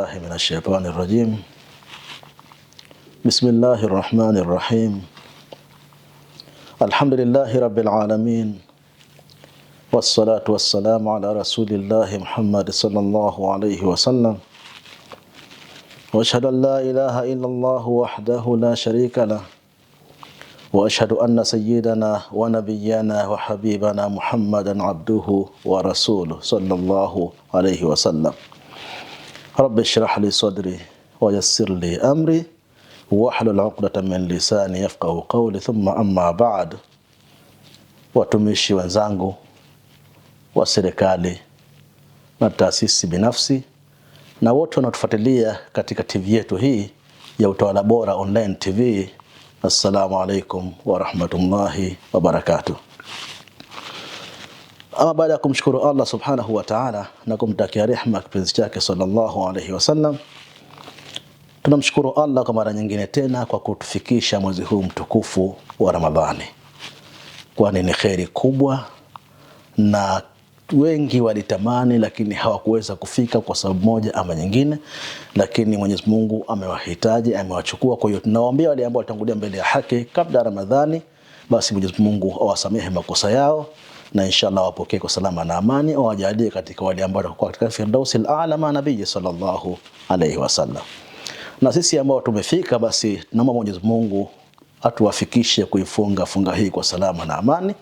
Billahi minash shaitani rajim. Bismillahir rahmanir rahim. Alhamdulillahi rabbil alamin. Wassalatu wassalamu ala rasulillahi Muhammad sallallahu alayhi wasallam. Wa ashhadu an la ilaha illa Allah wahdahu la sharika lah. Wa ashhadu anna sayyidana wa nabiyyana wa habibana Muhammadan abduhu wa rasuluhu sallallahu alayhi wasallam. Rabbi shrah li sadri wa yassir li amri wahlul uqdatan min lisani yafqahu qawli, thumma amma ba'd. Watumishi wenzangu wa serikali na taasisi binafsi na wote wanaotufuatilia katika TV yetu hii ya Utawala Bora Online TV, assalamu alaikum wa rahmatullahi wa barakatuh. Ama baada ya kumshukuru Allah subhanahu wa ta'ala na kumtakia rehma kipenzi chake sallallahu alaihi wasallam, tunamshukuru Allah kwa mara nyingine tena kwa kutufikisha mwezi huu mtukufu wa Ramadhani, kwani ni kheri kubwa na wengi walitamani lakini hawakuweza kufika kwa sababu moja ama nyingine, lakini Mwenyezi Mungu amewahitaji, amewachukua. Kwa hiyo tunawaambia wale ambao walitangulia mbele ya haki kabla ya Ramadhani, basi Mwenyezi Mungu awasamehe makosa yao na inshallah wapokee kwa salama na amani, awajalie katika wale ambao watakuwa katika firdausil a'la ma nabii sallallahu alaihi wasallam. Na sisi ambao tumefika, basi tunaomba Mwenyezi Mungu atuwafikishe kuifunga funga hii kwa salama na amani,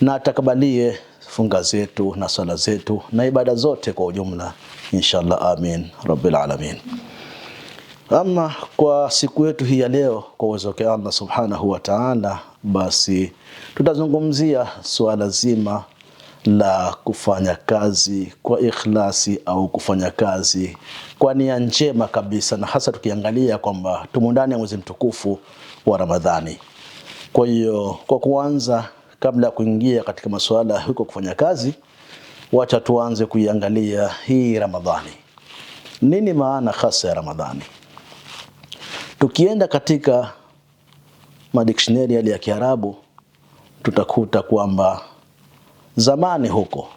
na atakabalie funga zetu na sala zetu na ibada zote kwa ujumla, inshallah, amin rabbil alamin. Ama kwa siku yetu hii ya leo, kwa uwezo wake Allah subhanahu wa ta'ala, basi tutazungumzia suala zima la kufanya kazi kwa ikhlasi au kufanya kazi kwa nia njema kabisa, na hasa tukiangalia kwamba tumo ndani ya mwezi mtukufu wa Ramadhani. Kwa hiyo kwa kuanza, kabla ya kuingia katika masuala huko kufanya kazi, wacha tuanze kuiangalia hii Ramadhani. Nini maana hasa ya Ramadhani? Tukienda katika madictionary yale ya Kiarabu tutakuta kwamba zamani huko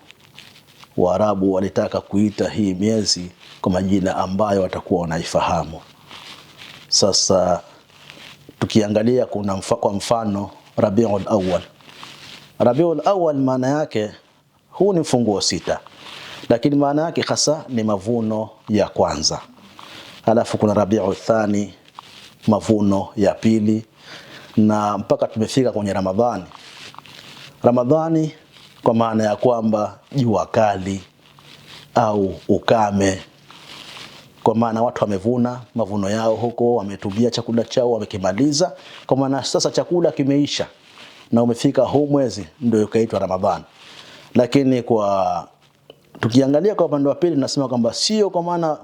Waarabu walitaka kuita hii miezi kwa majina ambayo watakuwa wanaifahamu. Sasa tukiangalia kuna kwa mfano Rabiul Awwal. Rabiul Awwal maana yake huu ni mfunguo sita, lakini maana yake hasa ni mavuno ya kwanza. Alafu kuna Rabiul Thani, mavuno ya pili, na mpaka tumefika kwenye Ramadhani. Ramadhani kwa maana ya kwamba jua kali au ukame, kwa maana watu wamevuna mavuno yao huko, wametumia chakula chao, wamekimaliza, kwa maana sasa chakula kimeisha na umefika huu mwezi, ndio ukaitwa Ramadhani. Lakini kwa tukiangalia kwa upande wa pili, tunasema kwamba sio kwa maana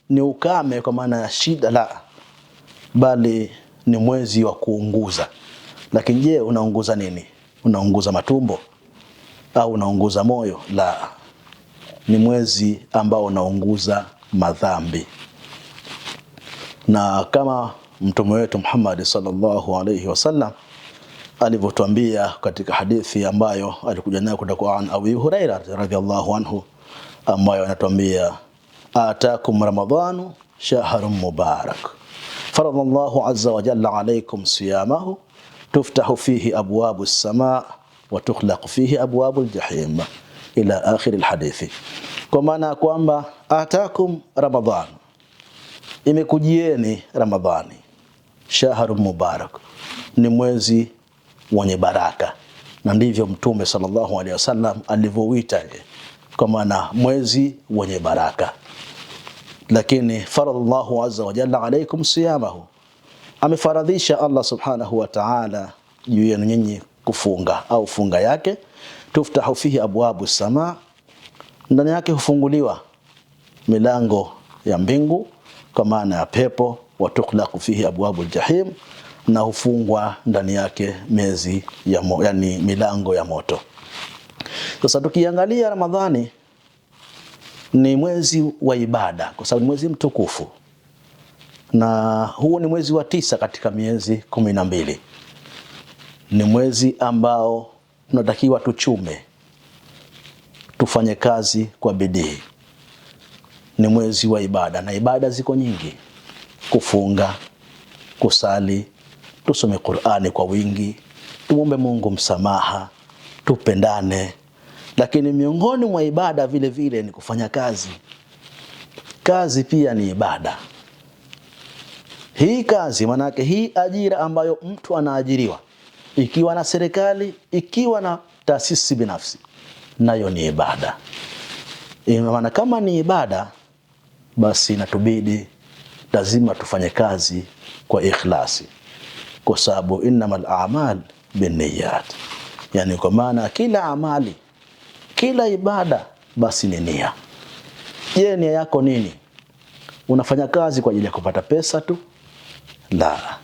ni ukame kwa maana ya shida, la, bali ni mwezi wa kuunguza. Lakini je, unaunguza nini? Unaunguza matumbo au unaunguza moyo? La, ni mwezi ambao unaunguza madhambi. Na kama mtume wetu Muhammad sallallahu alaihi wasallam alivyotuambia katika hadithi ambayo alikuja nayo kutoka kwa Abi Huraira radhiallahu anhu, ambayo anatuambia atakum ramadhanu shahrun mubarak faradha Allahu azza wa jalla alaykum siyamahu tuftahu fihi abwabu as-samaa wa tukhlaqu fihi abwabu al-jahim ila akhir al-hadithi. Kwa maana kwamba atakum Ramadhan, imekujieni Ramadhani, shahrun mubarak, ni mwezi wenye baraka, na ndivyo Mtume sallallahu alaihi wasallam alivyouita, kwa maana mwezi wenye baraka. Lakini faradallahu azza wa jalla alaykum siyamahu, amefaradhisha Allah subhanahu wa ta'ala juu yenu nyinyi kufunga au funga yake. Tuftahu fihi abwabu samaa, ndani yake hufunguliwa milango ya mbingu kwa maana ya pepo. Wa tukhlaqu fihi abwabu aljahim, na hufungwa ndani yake miezi ya yani milango ya moto. Sasa tukiangalia Ramadhani ni mwezi wa ibada, kwa sababu ni mwezi mtukufu, na huu ni mwezi wa 9 katika miezi 12. Ni mwezi ambao tunatakiwa tuchume, tufanye kazi kwa bidii. Ni mwezi wa ibada, na ibada ziko nyingi: kufunga, kusali, tusome Qur'ani kwa wingi, tumuombe Mungu msamaha, tupendane. Lakini miongoni mwa ibada vile vile ni kufanya kazi. Kazi pia ni ibada. Hii kazi manake hii ajira ambayo mtu anaajiriwa, ikiwa na serikali, ikiwa na taasisi binafsi, nayo ni ibada. Maana kama ni ibada, basi inatubidi lazima tufanye kazi kwa ikhlasi, kwa sababu innamal a'mal binniyat, yani kwa maana kila amali, kila ibada basi ni nia. Je, nia yako nini? Unafanya kazi kwa ajili ya kupata pesa tu? La,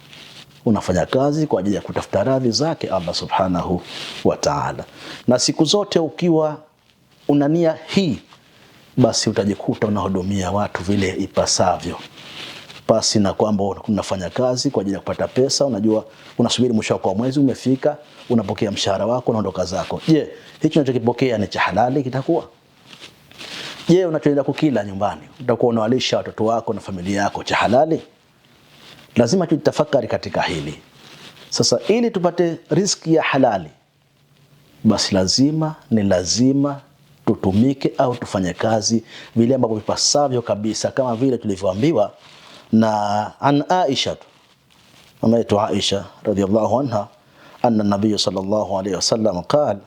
unafanya kazi kwa ajili ya kutafuta radhi zake Allah subhanahu wa ta'ala. Na siku zote ukiwa una nia hii, basi utajikuta unahudumia watu vile ipasavyo, pasi na kwamba unafanya kazi kwa ajili ya kupata pesa. Unajua, unasubiri mwisho wa mwezi umefika, unapokea mshahara wako, unaondoka zako. Je, hicho unachokipokea ni cha halali kitakuwa? Je, unachoenda kukila nyumbani utakuwa unawalisha watoto wako na familia yako cha halali? Lazima tujitafakari katika hili. Sasa ili tupate riziki ya halali, basi lazima ni lazima tutumike au tufanye kazi vile ambavyo vipasavyo kabisa, kama vile tulivyoambiwa na an Aisha, mama yetu Aisha radhiallahu anha, anna nabiy sallallahu alayhi wasallam qala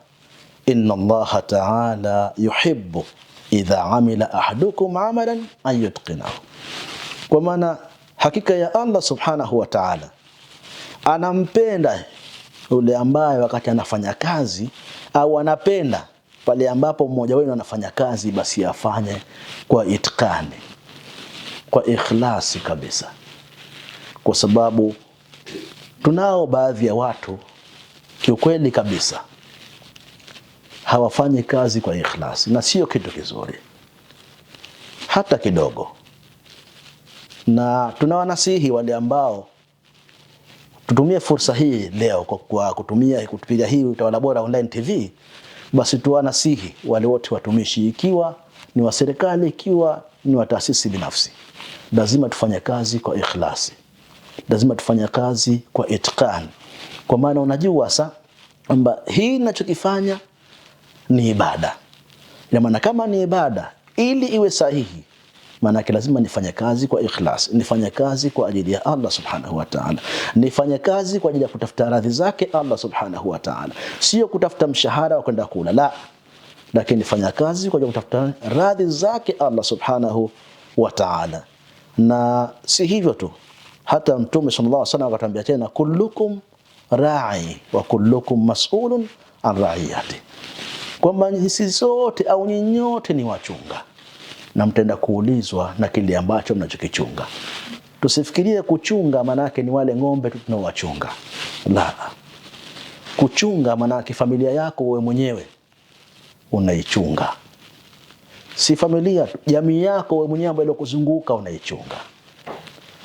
inna Allaha ta'ala yuhibbu idha amila ahadukum amalan an yutqinahu, kwa maana hakika ya Allah subhanahu wa ta'ala anampenda yule ambaye wakati anafanya kazi au anapenda pale ambapo mmoja wenu anafanya kazi, basi afanye kwa itqani, kwa ikhlasi kabisa. Kwa sababu tunao baadhi ya watu kiukweli kabisa hawafanyi kazi kwa ikhlasi, na sio kitu kizuri hata kidogo. Na tunawanasihi wale ambao tutumie fursa hii leo kwa kutumia kutupiga hii Utawala Bora Online TV, basi tuwanasihi wale wote watumishi, ikiwa ni wa serikali, ikiwa ni wa taasisi binafsi, lazima tufanye kazi kwa ikhlasi, lazima tufanye kazi kwa itqan, kwa maana unajua sasa kwamba hii ninachokifanya ni ibada. Ina maana kama ni ibada, ili iwe sahihi, maana lazima nifanye kazi kwa ikhlas, nifanye kazi kwa ajili ya Allah subhanahu wa ta'ala, nifanye kazi kwa ajili ya kutafuta radhi zake Allah subhanahu wa ta'ala, sio kutafuta mshahara wa kwenda kula, la, lakini nifanya kazi kwa ajili ya kutafuta radhi zake Allah subhanahu wa ta'ala. Na si hivyo tu, hata Mtume sallallahu alaihi wasallam akatambia tena, kullukum ra'i wa kullukum mas'ulun an ra'iyati, kwamba sisi sote au nyinyi ni wachunga na mtaenda kuulizwa na kile ambacho mnachokichunga. Tusifikirie kuchunga manake ni wale ng'ombe tu tunaowachunga. La, kuchunga manake familia yako wewe mwenyewe unaichunga, si familia tu, jamii yako wewe mwenyewe ambayo inakuzunguka unaichunga.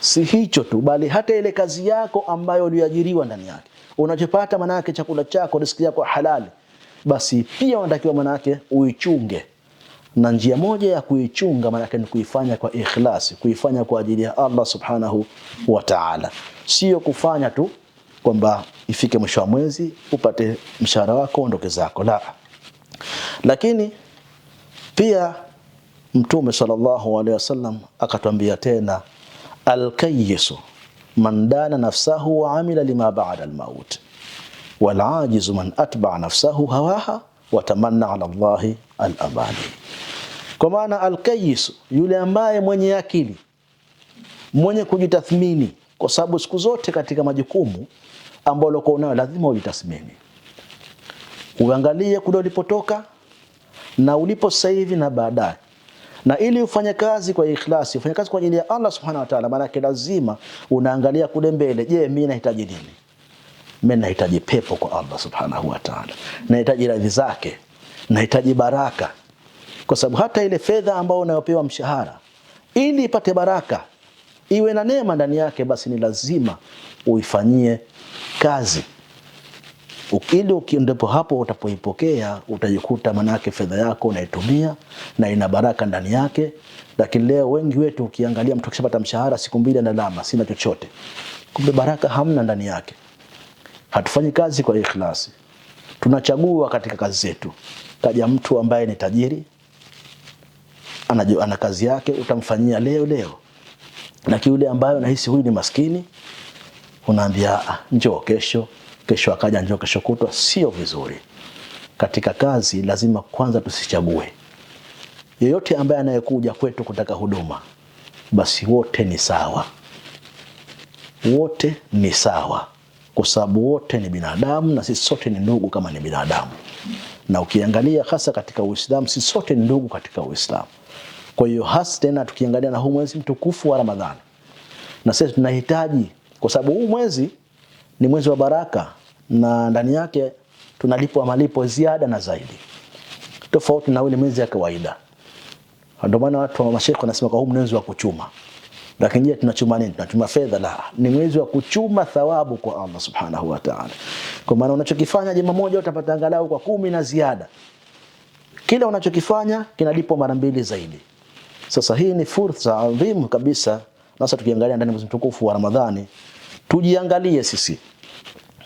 Si hicho tu, bali hata ile kazi yako ambayo uliajiriwa ndani yake, unachopata manake chakula chako, riziki yako halali, basi pia unatakiwa manake uichunge. Na njia moja ya kuichunga maanake ni kuifanya kwa ikhlasi, kuifanya kwa ajili ya Allah subhanahu wa ta'ala, sio kufanya tu kwamba ifike mwisho wa mwezi upate mshahara wako ondoke zako, la. Lakini pia Mtume sallallahu alaihi wasallam akatwambia tena, alkayisu man dana nafsahu wa amila lima ba'da almaut walajizu man atba'a nafsahu hawaha wa tamanna ala Allahi al-amani. Kwa maana alkayisu, yule ambaye mwenye akili, mwenye kujitathmini, kwa sababu siku zote katika majukumu ambayo ulikuwa unayo lazima ujitathmini, uangalie kule ulipotoka na ulipo sasa hivi na baadaye. Na ili ufanye kazi kwa ikhlasi, ufanye kazi kwa ajili ya Allah subhanahu wa ta'ala, maana lazima unaangalia kule mbele. Je, mimi nahitaji nini? Mimi nahitaji pepo kwa Allah subhanahu wa ta'ala, nahitaji radhi zake, nahitaji baraka, kwa sababu hata ile fedha ambayo unayopewa mshahara, ili ipate baraka, iwe na neema ndani yake, basi ni lazima uifanyie kazi. Ili ndipo hapo utapoipokea utajikuta manake fedha yako unaitumia na ina baraka ndani yake. Lakini leo wengi wetu ukiangalia, mtu akishapata mshahara siku mbili analama, sina chochote, kumbe baraka hamna ndani yake. Hatufanyi kazi kwa ikhlasi, tunachagua katika kazi zetu. Kaja mtu ambaye ni tajiri, ana kazi yake, utamfanyia leo leo, lakini yule ambaye unahisi huyu ni maskini, unaambia njoo kesho, kesho akaja njoo kesho kutwa. Sio vizuri. Katika kazi lazima kwanza tusichague. Yeyote ambaye anayekuja kwetu kutaka huduma, basi wote ni sawa, wote ni sawa, kwa sababu wote ni binadamu na sisi sote ni ndugu kama ni binadamu. Na ukiangalia hasa katika Uislamu, sisi sote ni ndugu katika Uislamu. Kwa hiyo hasa tena tukiangalia na huu mwezi mtukufu wa Ramadhani, na sisi tunahitaji, kwa sababu huu mwezi ni mwezi wa baraka na ndani yake tunalipwa malipo ziada na zaidi, tofauti na ule mwezi ya kawaida. Ndio maana watu wa mashaikh wanasema kwa huu mwezi wa kuchuma. Lakini je, tunachuma nini? Tunachuma fedha? La, ni mwezi wa kuchuma thawabu kwa Allah subhanahu wa ta'ala. Kwa maana unachokifanya jema moja utapata angalau kwa 10 na ziada. Kila unachokifanya kinalipwa mara mbili zaidi. Sasa hii ni fursa adhimu kabisa. Sasa tukiangalia ndani ya mwezi mtukufu wa Ramadhani, tujiangalie sisi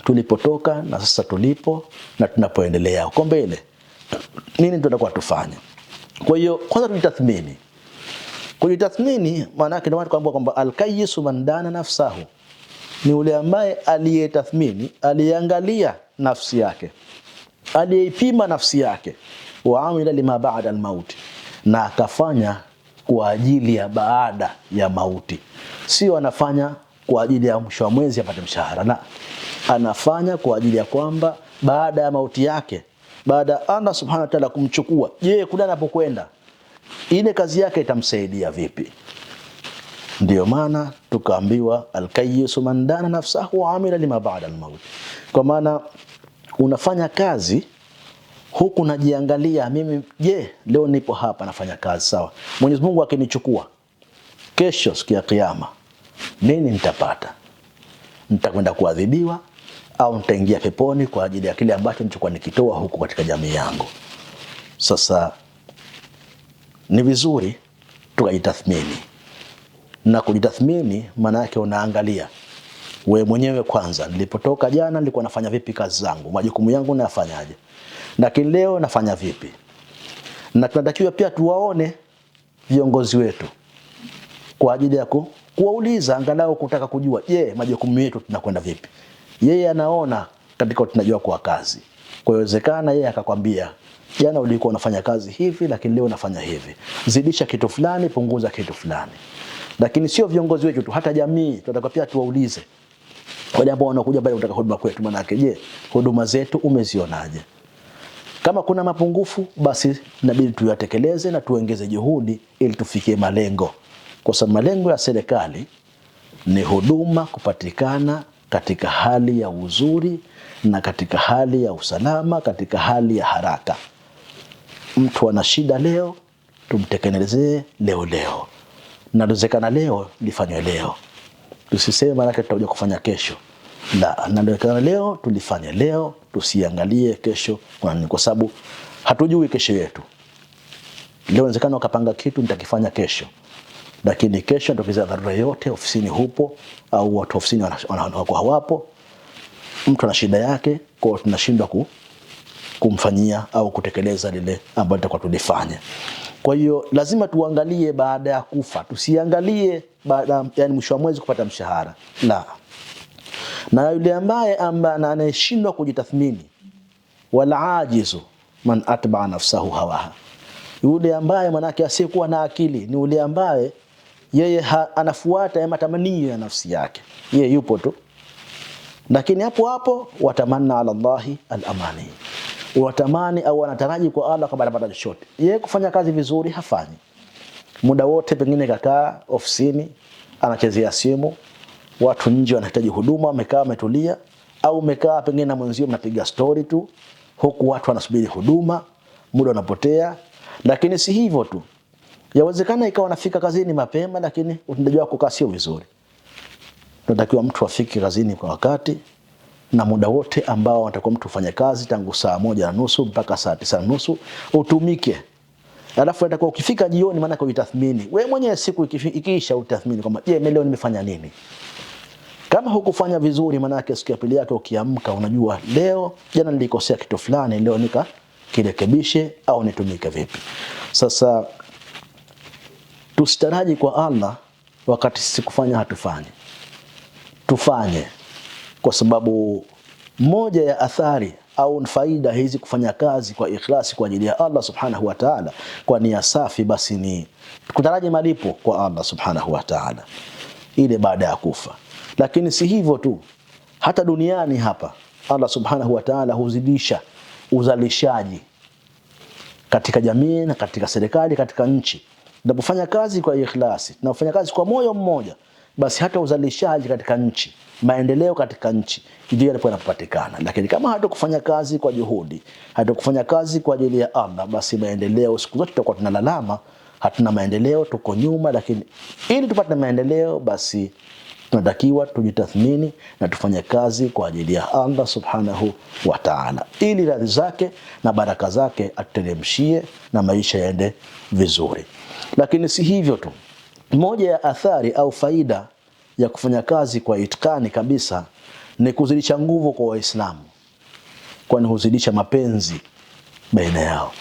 tulipotoka na sasa tulipo na tunapoendelea huko mbele, nini tutakuwa tufanye? Kwa hiyo kwanza tujitathmini. Kujitathmini maana yake ndio kwamba alkayisu man dana nafsahu, ni yule ambaye aliyetathmini, aliangalia nafsi yake, aliyeipima nafsi yake, wa amila lima ba'da almaut, na akafanya kwa ajili ya baada ya mauti. Sio anafanya kwa ajili ya mwisho wa mwezi apate mshahara, la, anafanya kwa ajili ya kwamba baada ya mauti yake, baada ya Allah subhanahu wa ta'ala kumchukua, je, kule anapokwenda ile kazi yake itamsaidia vipi? Ndio maana tukaambiwa alkayisu man dana nafsahu wa amila lima ba'da almaut. Kwa maana unafanya kazi huku unajiangalia, mimi je, leo nipo hapa nafanya kazi sawa, Mwenyezi Mungu akinichukua kesho siku ya Kiyama, nini nitapata? Nitakwenda kuadhibiwa au nitaingia peponi kwa ajili ya kile ambacho nilichokuwa nikitoa huku katika jamii yangu? Sasa ni vizuri tukajitathmini. Na kujitathmini maana yake unaangalia we mwenyewe kwanza, nilipotoka jana nilikuwa nafanya vipi kazi zangu, majukumu yangu nayafanyaje, lakini leo nafanya vipi? Na tunatakiwa pia tuwaone viongozi wetu kwa ajili ya kuwauliza, angalau kutaka kujua, je, majukumu yetu tunakwenda vipi? Yeye anaona katika tunajua kwa kazi. Kwa hiyo inawezekana yeye akakwambia jana ulikuwa unafanya kazi hivi, lakini leo unafanya hivi, zidisha kitu fulani, punguza kitu fulani. Lakini sio viongozi wetu tu, hata jamii tunataka pia tuwaulize wale ambao wanakuja pale kutaka huduma kwetu, maana yake je, huduma zetu umezionaje? Kama kuna mapungufu, basi inabidi tuyatekeleze na tuongeze juhudi ili tufikie malengo, kwa sababu malengo ya serikali ni huduma kupatikana katika hali ya uzuri na katika hali ya usalama, katika hali ya haraka. Mtu ana shida leo, tumtekelezee leo leo, na inawezekana leo lifanywe leo, tusiseme maanake tutakuja kufanya kesho. La, inawezekana leo tulifanye leo, tusiangalie kesho kuna nini, kwa sababu hatujui kesho yetu. Leo inawezekana ukapanga kitu nitakifanya kesho, lakini kesho ndio dharura yote, ofisini hupo au watu ofisini wako hawapo, mtu ana shida yake, kwa hiyo tunashindwa kumfanyia au kutekeleza lile ambalo tutakuwa tulifanya. Kwa hiyo lazima tuangalie baada ya kufa, tusiangalie baada, yani mwisho wa mwezi kupata mshahara. La. Na yule ambaye anayeshindwa kujitathmini, wal ajizu man atba nafsahu hawaha, yule ambaye manake asiyekuwa na akili ni yule ambaye yeye anafuata ya matamanio ya nafsi yake, yeye yupo tu, lakini hapo hapo watamanna ala Allahi al-amani, watamani au anataraji kwa Allah kwamba atapata chochote. Yeye kufanya kazi vizuri hafanyi, muda wote pengine kakaa ofisini anachezea simu, watu nje wanahitaji huduma, amekaa ametulia, au umekaa pengine na mwenzio mnapiga story tu, huku watu wanasubiri huduma, muda unapotea. Lakini si hivyo tu, yawezekana ikawa nafika kazini mapema, lakini utendaji wako kazi sio vizuri. Tunatakiwa mtu afike kazini kwa wakati, Na muda wote ambao atakuwa mtu ufanye kazi tangu 1:30 mpaka 9:30 utumike. Alafu atakuwa ukifika jioni, maana kujitathmini wewe mwenyewe, siku ikiisha utathmini kwamba je, mimi leo nimefanya nini? Kama hukufanya vizuri, maana yake siku ya pili yake ukiamka unajua leo, jana nilikosea kitu fulani, leo nika kirekebishe au nitumike vipi. Sasa tusitaraji kwa Allah wakati sisi kufanya hatufanyi. Tufanye, kwa sababu moja ya athari au faida hizi kufanya kazi kwa ikhlasi kwa ajili ya Allah subhanahu wa ta'ala, kwa nia safi, basi ni kutaraji malipo kwa Allah subhanahu wa ta'ala ile baada ya kufa. Lakini si hivyo tu, hata duniani hapa Allah subhanahu wa ta'ala huzidisha uzalishaji katika jamii na katika serikali, katika nchi. Tunapofanya kazi kwa ikhlasi, tunapofanya kazi kwa moyo mmoja, basi hata uzalishaji katika nchi, maendeleo katika nchi ndio yanakuwa yanapatikana. Lakini kama hatukufanya kazi kwa juhudi, hatukufanya kazi kwa ajili ya Allah, basi maendeleo siku zote tutakuwa tunalalama, hatuna maendeleo, tuko nyuma. Lakini ili tupate maendeleo, basi tunatakiwa tujitathmini na tufanye kazi kwa ajili ya Allah subhanahu wa ta'ala, ili radhi zake na baraka zake atuteremshie na maisha yaende vizuri. Lakini si hivyo tu, moja ya athari au faida ya kufanya kazi kwa itikani kabisa ni kuzidisha nguvu kwa Waislamu, kwani huzidisha mapenzi baina yao.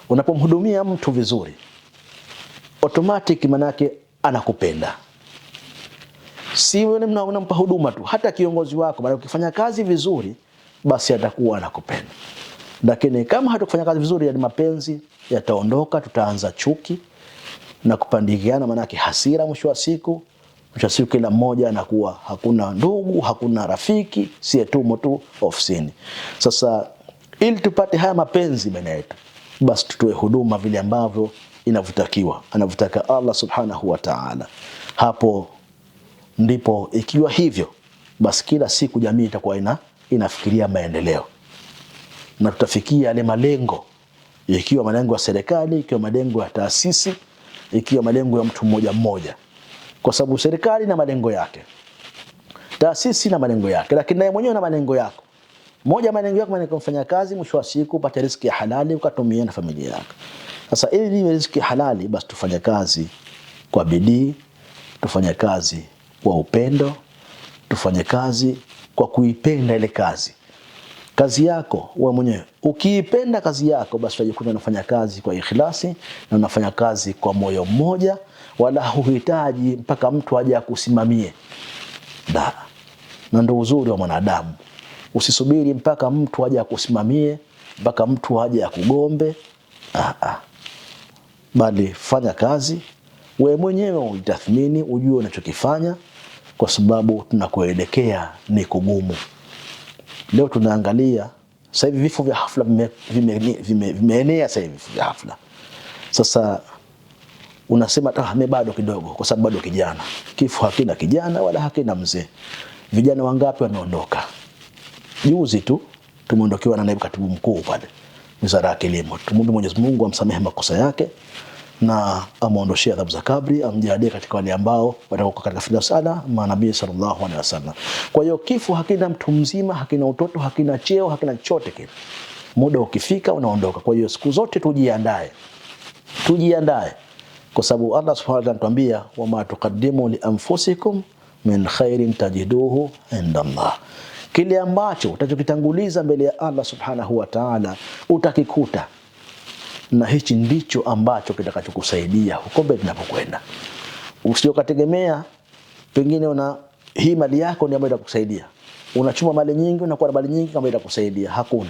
Unapomhudumia mtu vizuri, automatic manake anakupenda. Si wewe unampa huduma tu, hata kiongozi wako, maana ukifanya kazi vizuri basi atakuwa anakupenda. Lakini kama hatukufanya kazi vizuri, yale mapenzi yataondoka, tutaanza chuki na kupandikiana, manake hasira. Mwisho wa siku, kila mmoja anakuwa hakuna ndugu, hakuna rafiki, sie tumo tu ofisini. Sasa ili tupate haya mapenzi baina yetu, basi tutoe huduma vile ambavyo inavyotakiwa, anavyotaka Allah subhanahu wa ta'ala. Hapo ndipo ikiwa hivyo, basi kila siku jamii itakuwa inafikiria maendeleo na tutafikia yale malengo, ikiwa malengo ya serikali, ikiwa malengo ya taasisi, ikiwa malengo ya mtu mmoja mmoja. Kwa sababu serikali na malengo yake, taasisi na malengo yake, lakini naye mwenyewe na malengo yako. Moja malengo yako ni kumfanya kazi, mwisho wa siku upate riziki ya halali ukatumia na familia yako. Sasa ili iwe riziki halali, basi tufanye kazi kwa bidii, tufanye kazi kwa upendo, tufanye kazi kwa kuipenda ile kazi. Kazi yako wewe mwenyewe ukiipenda kazi yako, basi utajikuta unafanya kazi kwa ikhlasi na unafanya kazi kwa moyo mmoja, wala huhitaji mpaka mtu aje akusimamie. Na ndio uzuri wa mwanadamu. Usisubiri mpaka mtu aje akusimamie, mpaka mtu aje akugombe. Bali fanya kazi wewe mwenyewe, ujitathmini, ujue unachokifanya, kwa sababu tunakoelekea ni kugumu. Leo tunaangalia sasa hivi vifo vya hafla vimeenea sasa hivi vifo vya hafla. Sasa unasema mimi bado kidogo, kwa sababu bado kijana. Kifo hakina kijana wala hakina mzee. Vijana wangapi wameondoka? Juzi tu tumeondokewa na naibu katibu mkuu pale Wizara ya Kilimo. Tumuombe Mwenyezi Mungu amsamehe makosa yake na amuondoshee adhabu za kabri, amjalie katika wale ambao watakuwa katika firdaus ala manabii sallallahu alaihi wasallam. Kwa hiyo kifo hakina mtu mzima, hakina utoto, hakina cheo, hakina chochote kile. Muda ukifika unaondoka. Kwa hiyo siku zote tujiandae. Tujiandae. Kwa sababu Allah subhanahu wa ta'ala anatuambia wama tuqaddimu li anfusikum min khairin tajiduhu inda Allah. Kile ambacho utachokitanguliza mbele ya Allah subhanahu wa ta'ala utakikuta. Na hichi ndicho ambacho kitakachokusaidia huko mbele tunapokwenda. Usiyokategemea pengine una hii mali yako ndio ambayo itakusaidia. Unachuma mali nyingi, unakuwa na mali nyingi kama itakusaidia. Hakuna.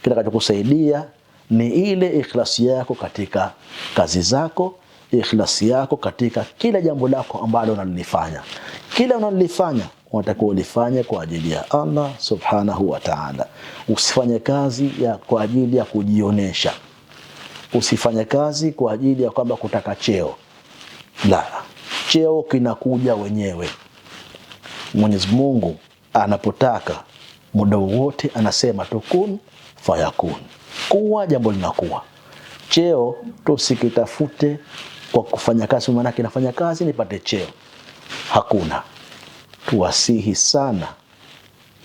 Kitakachokusaidia ni ile ikhlasi yako katika kazi zako, ikhlasi yako katika kila jambo lako ambalo unalifanya. Kila unalifanya unatakiwa ulifanye kwa ajili ya Allah subhanahu wa ta'ala. Usifanye kazi kwa ajili ya kujionesha. Usifanye kazi kwa ajili ya kwamba kutaka cheo. La, cheo kinakuja wenyewe. Mwenyezi Mungu anapotaka muda wote anasema tu kun fayakun. Kuwa jambo linakuwa. Cheo tusikitafute kwa kufanya kazi, maana kinafanya kazi nipate cheo. Hakuna. Tuwasihi sana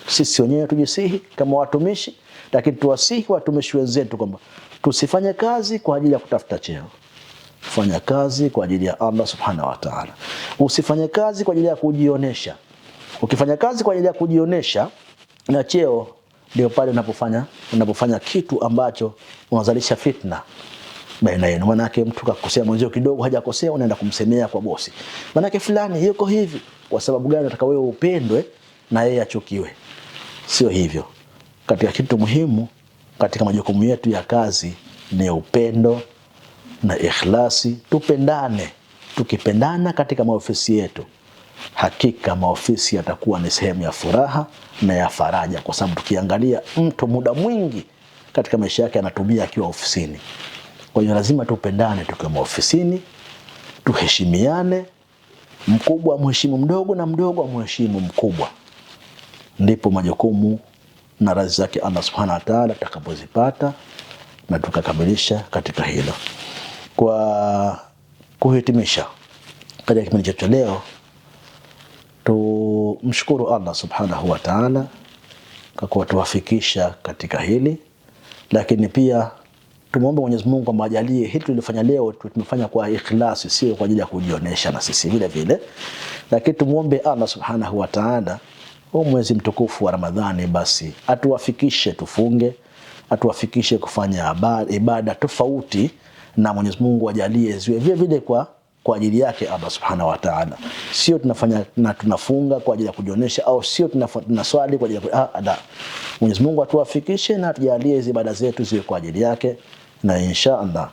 Sisi wenyewe tujisihi kama watumishi, lakini tuwasihi watumishi wenzetu kwamba tusifanye kazi kwa ajili ya kutafuta cheo. Fanya kazi kwa ajili ya Allah subhanahu wa ta'ala. Usifanye kazi kwa ajili ya kujionesha. Ukifanya kazi kwa ajili ya kujionesha na cheo, ndio pale unapofanya kitu ambacho unazalisha fitna baina yenu. Manake mtu kakosea mwenzio kidogo, hajakosea, unaenda kumsemea kwa bosi, manake fulani yuko hivi. Kwa sababu gani? Nataka wewe upendwe na yeye achukiwe. Sio hivyo. Katika kitu muhimu katika majukumu yetu ya kazi ni upendo na ikhlasi. Tupendane. Tukipendana katika maofisi yetu, hakika maofisi yatakuwa ni sehemu ya furaha na ya faraja, kwa sababu tukiangalia mtu muda mwingi katika maisha yake anatumia akiwa ofisini. Kwa hiyo lazima tupendane tukiwa maofisini, tuheshimiane, mkubwa amheshimu mdogo na mdogo amheshimu mkubwa. Ndipo majukumu na radhi zake Allah subhanahu wa ta'ala tutakapozipata na tukakamilisha katika hilo. Kwa kuhitimisha katika kipindi chetu leo, tumshukuru Allah subhanahu wa ta'ala kwa kutuwafikisha katika hili, lakini pia tumuombe Mwenyezi Mungu kwamba ajalie hili tulilofanya leo tumefanya kwa ikhlasi, sio kwa ajili ya kujionyesha na sisi vile vile. Lakini tumuombe Allah subhanahu wa ta'ala huu mwezi mtukufu wa Ramadhani basi atuwafikishe tufunge, atuwafikishe kufanya ibada tofauti, na Mwenyezi Mungu ajalie ziwe vile vile kwa ajili yake Allah subhanahu wa ta'ala. Sio tunafanya na tunafunga kwa ajili ya kujionyesha, au sio tunaswali kwa ajili ya la. Mwenyezi Mungu atuwafikishe na atujalie hizi ibada zetu ziwe kwa ajili yake, na insha Allah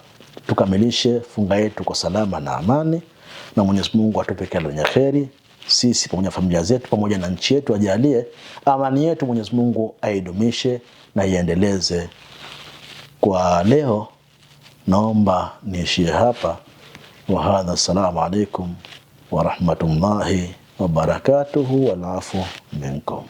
tukamilishe funga yetu kwa salama na amani, na Mwenyezi Mungu atupe kila lenye kheri sisi pamoja na familia zetu pamoja na nchi yetu, ajalie amani yetu, Mwenyezi Mungu aidumishe na iendeleze. Kwa leo naomba niishie hapa. Wa hadha, assalamu alaikum wa rahmatullahi wa barakatuhu, wal afu minkum.